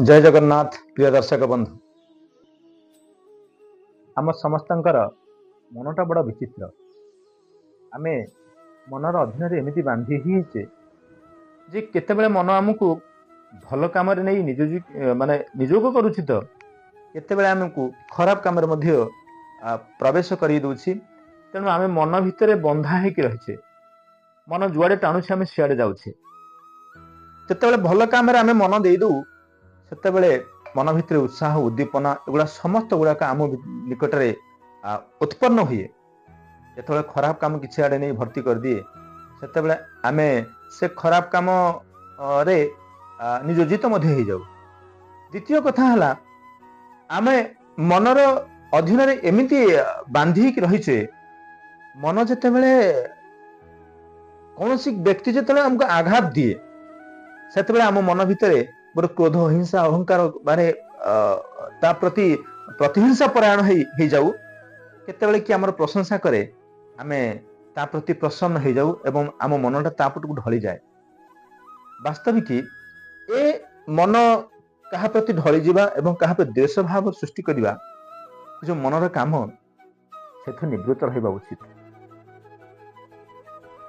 ଜୟ ଜଗନ୍ନାଥ। ପ୍ରିୟ ଦର୍ଶକ ବନ୍ଧୁ, ଆମ ସମସ୍ତଙ୍କର ମନଟା ବଡ଼ ବିଚିତ୍ର। ଆମେ ମନର ଅଧୀନରେ ଏମିତି ବାନ୍ଧି ହେଇଛେ ଯେ କେତେବେଳେ ମନ ଆମକୁ ଭଲ କାମରେ ନେଇ ନିଯୋଗ ମାନେ ନିଯୋଗ କରୁଛି ତ କେତେବେଳେ ଆମକୁ ଖରାପ କାମରେ ମଧ୍ୟ ପ୍ରବେଶ କରେଇ ଦଉଛି। ତେଣୁ ଆମେ ମନ ଭିତରେ ବନ୍ଧା ହେଇକି ରହିଛେ। ମନ ଯୁଆଡେ ଟାଣୁଛେ, ଆମେ ସିଆଡେ ଯାଉଛେ। ଯେତେବେଳେ ଭଲ କାମରେ ଆମେ ମନ ଦେଇଦଉ, ସେତେବେଳେ ମନ ଭିତରେ ଉତ୍ସାହ, ଉଦ୍ଦୀପନା ଏଗୁଡ଼ା ସମସ୍ତ ଗୁଡାକ ଆମ ନିକଟରେ ଉତ୍ପନ୍ନ ହୁଏ। ଯେତେବେଳେ ଖରାପ କାମ କିଛି ଆଡେ ନେଇ ଭର୍ତ୍ତି କରିଦିଏ, ସେତେବେଳେ ଆମେ ସେ ଖରାପ କାମରେ ନିୟୋଜିତ ମଧ୍ୟ ହେଇଯାଉ। ଦ୍ୱିତୀୟ କଥା ହେଲା, ଆମେ ମନର ଅଧୀନରେ ଏମିତି ବାନ୍ଧି ହେଇକି ରହିଛେ, ମନ ଯେତେବେଳେ କୌଣସି ବ୍ୟକ୍ତି ଯେତେବେଳେ ଆମକୁ ଆଘାତ ଦିଏ, ସେତେବେଳେ ଆମ ମନ ଭିତରେ ଗୋଟେ କ୍ରୋଧ, ହିଂସା, ଅହଙ୍କାର, ମାନେ ତା ପ୍ରତି ପ୍ରତିହିଂସା ପରାୟଣ ହେଇଯାଉ। କେତେବେଳେ କି ଆମର ପ୍ରଶଂସା କରେ, ଆମେ ତା ପ୍ରତି ପ୍ରସନ୍ନ ହେଇଯାଉ ଏବଂ ଆମ ମନଟା ତା ପଟକୁ ଢଳିଯାଏ। ବାସ୍ତବିକ ଏ ମନ କାହା ପ୍ରତି ଢଳିଯିବା ଏବଂ କାହା ପ୍ରତି ଦ୍ୱେଷ ଭାବ ସୃଷ୍ଟି କରିବା ଯୋଉ ମନର କାମ, ସେଥିରୁ ନିବୃତ୍ତ ରହିବା ଉଚିତ।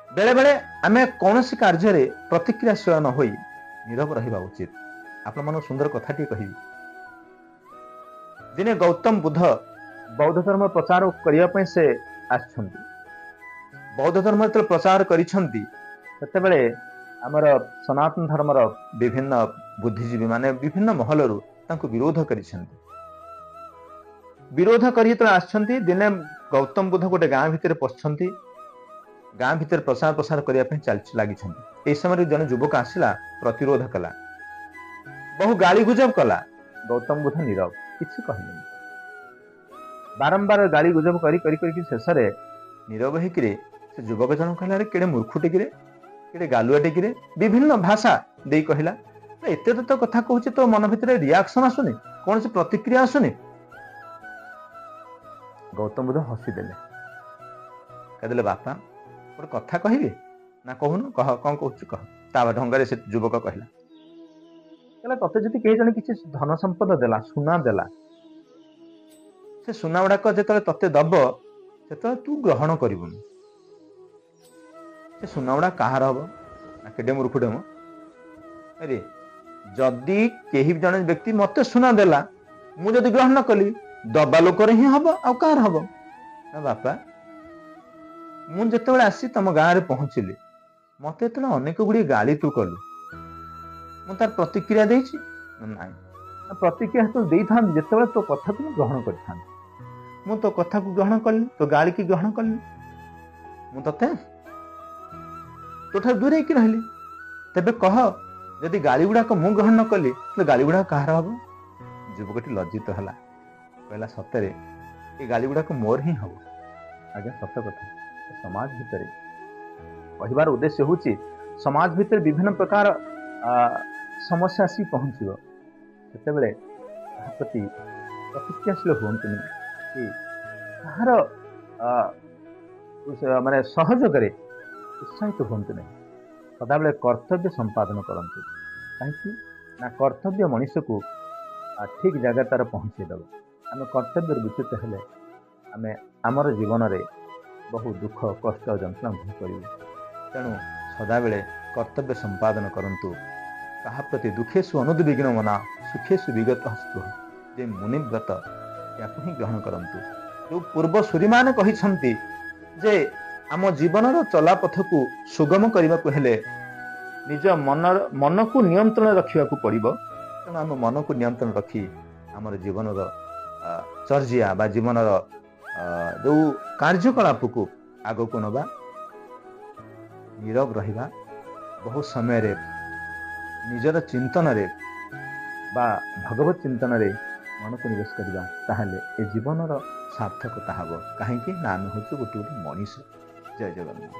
ବେଳେ ବେଳେ ଆମେ କୌଣସି କାର୍ଯ୍ୟରେ ପ୍ରତିକ୍ରିୟାଶୀଳ ନ ହୋଇ ନିରବ ରହିବା ଉଚିତ। ଆପଣମାନଙ୍କୁ ସୁନ୍ଦର କଥାଟିଏ କହିବି। ଦିନେ ଗୌତମ ବୁଦ୍ଧ ବୌଦ୍ଧ ଧର୍ମ ପ୍ରଚାର କରିବା ପାଇଁ ସେ ଆସିଛନ୍ତି। ବୌଦ୍ଧ ଧର୍ମ ଯେତେବେଳେ ପ୍ରଚାର କରିଛନ୍ତି, ସେତେବେଳେ ଆମର ସନାତନ ଧର୍ମର ବିଭିନ୍ନ ବୁଦ୍ଧିଜୀବୀ ମାନେ ବିଭିନ୍ନ ମହଲରୁ ତାଙ୍କୁ ବିରୋଧ କରିଛନ୍ତି। ବିରୋଧ କରି ଯେତେବେଳେ ଆସିଛନ୍ତି, ଦିନେ ଗୌତମ ବୁଦ୍ଧ ଗୋଟେ ଗାଁ ଭିତରେ ପଶିଛନ୍ତି। ଗାଁ ଭିତରେ ପ୍ରଚାର ପ୍ରସାର କରିବା ପାଇଁ ଚାଲି ଲାଗିଛନ୍ତି। ଏହି ସମୟରେ ଜଣେ ଯୁବକ ଆସିଲା, ପ୍ରତିରୋଧ କଲା, ବହୁ ଗାଳି ଗୁଜବ କଲା। ଗୌତମ ବୁଦ୍ଧ ନୀରବ, କିଛି କହିଲେନି। ବାରମ୍ବାର ଗାଳି ଗୁଜବ କରି କରି କରିକି ଶେଷରେ ନୀରବ ହେଇକିରି ସେ ଯୁବକ ଜଣ କହିଲା, "ଆରେ, କେଡେ ମୂର୍ଖ ଟିକିରେ, କେଡେ ଗାଲୁଆ ଟିକିରେ," ବିଭିନ୍ନ ଭାଷା ଦେଇ କହିଲା, "ଏତେ ତ କଥା କହୁଛି, ତୋ ମନ ଭିତରେ ରିଆକ୍ସନ ଆସୁନି, କୌଣସି ପ୍ରତିକ୍ରିୟା ଆସୁନି?" ଗୌତମ ବୁଦ୍ଧ ହସିଦେଲେ। କହିଦେଲେ, "ବାପା, ଗୋଟେ କଥା କହିବି?" ନା, "କହୁନୁ, କହ, କଣ କହୁଛୁ କହ।" ତା ଢଙ୍ଗରେ ସେ ଯୁବକ କହିଲା, କହିଲା, "ତତେ ଯଦି କେହି ଜଣେ କିଛି ଧନ ସମ୍ପଦ ଦେଲା, ସୁନା ଦେଲା, ସେ ସୁନା ଗୁଡାକ ଯେତେବେଳେ ତତେ ଦବ, ସେତେବେଳେ ତୁ ଗ୍ରହଣ କରିବୁନି, ସେ ସୁନା ଗୁଡା କାହାର ହବ?" ନା, "କେଡେ ମୂର୍ଖଟେ ମ। ଆରେ, ଯଦି କେହି ଜଣେ ବ୍ୟକ୍ତି ମତେ ସୁନା ଦେଲା, ମୁଁ ଯଦି ଗ୍ରହଣ ନ କଲି, ଦବା ଲୋକର ହିଁ ହବ, ଆଉ କାହାର ହବ?" ନା, "ବାପା, ମୁଁ ଯେତେବେଳେ ଆସି ତମ ଗାଁରେ ପହଞ୍ଚିଲି, ମତେ ଯେତେବେଳେ ଅନେକ ଗୁଡିଏ ଗାଳି ତୁ କଲୁ, ମୁଁ ତାର ପ୍ରତିକ୍ରିୟା ଦେଇଛି?" "ନାଇଁ।" ନା, "ପ୍ରତିକ୍ରିୟା ଯେତେବେଳେ ଦେଇଥାନ୍ତି, ଯେତେବେଳେ ତୋ କଥାକୁ ମୁଁ ଗ୍ରହଣ କରିଥାନ୍ତି। ମୁଁ ତୋ କଥାକୁ ଗ୍ରହଣ କଲି, ତୋ ଗାଳିକି ଗ୍ରହଣ କଲି, ମୁଁ ତତେ ତୋଠାରୁ ଦୂରେଇକି ରହିଲି। ତେବେ କହ, ଯଦି ଗାଳି ଗୁଡାକ ମୁଁ ଗ୍ରହଣ ନ କଲି, ତାହେଲେ ଗାଳି ଗୁଡାକ କାହାର ହବ?" ଯୁବକଟି ଲଜ୍ଜିତ ହେଲା। କହିଲା, "ସତରେ ଏ ଗାଳି ଗୁଡାକ ମୋର ହିଁ ହବ।" ଆଜ୍ଞା, ସତ କଥା। ସମାଜ ଭିତରେ କହିବାର ଉଦ୍ଦେଶ୍ୟ ହଉଛି, ସମାଜ ଭିତରେ ବିଭିନ୍ନ ପ୍ରକାର ସମସ୍ୟା ଆସି ପହଞ୍ଚିବ, ସେତେବେଳେ ତାହା ପ୍ରତି ପ୍ରତିକ୍ରିୟାଶୀଳ ହୁଅନ୍ତୁନି କି କାହାର ମାନେ ସହଯୋଗରେ ଉତ୍ସାହିତ ହୁଅନ୍ତୁ ନାହିଁ। ସଦାବେଳେ କର୍ତ୍ତବ୍ୟ ସମ୍ପାଦନ କରନ୍ତୁ। କାହିଁକି ନା କର୍ତ୍ତବ୍ୟ ମଣିଷକୁ ଠିକ ଜାଗାରେ ତାର ପହଞ୍ଚେଇ ଦେବ। ଆମେ କର୍ତ୍ତବ୍ୟରୁ ବିଚ୍ୟୁତ ହେଲେ ଆମେ ଆମର ଜୀବନରେ ବହୁ ଦୁଃଖ, କଷ୍ଟ, ଯନ୍ତ୍ରଣା ଭୋଗ କରିବୁ। ତେଣୁ ସଦାବେଳେ କର୍ତ୍ତବ୍ୟ ସମ୍ପାଦନ କରନ୍ତୁ। କାହା ପ୍ରତି ଦୁଃଖେଷୁ ଅନୁଦ୍ବିଗ୍ନ ମନା ସୁଖେଷୁ ବିଗତ ସ୍ପୃହ, ଯେ ମୁନିବ୍ରତ, ୟାକୁ ହିଁ ଗ୍ରହଣ କରନ୍ତୁ। ଯୋଉ ପୂର୍ବ ସୂରୀମାନେ କହିଛନ୍ତି ଯେ ଆମ ଜୀବନର ଚଲାପଥକୁ ସୁଗମ କରିବାକୁ ହେଲେ ନିଜ ମନକୁ ନିୟନ୍ତ୍ରଣ ରଖିବାକୁ ପଡ଼ିବ। ତେଣୁ ଆମ ମନକୁ ନିୟନ୍ତ୍ରଣ ରଖି ଆମର ଜୀବନର ଚର୍ଯ୍ୟା ବା ଜୀବନର ଯୋଉ କାର୍ଯ୍ୟକଳାପକୁ ଆଗକୁ ନେବା, ନିରବ ରହିବା, ବହୁ ସମୟରେ ନିଜର ଚିନ୍ତନରେ ବା ଭଗବତ ଚିନ୍ତନରେ ମନକୁ ନିବେଶ କରିବା, ତାହେଲେ ଏ ଜୀବନର ସାର୍ଥକତା ହେବ। କାହିଁକି ନା ଆମେ ହେଉଛୁ ଗୋଟେ ଗୋଟେ ମଣିଷ। ଜୟ ଜଗନ୍ନାଥ।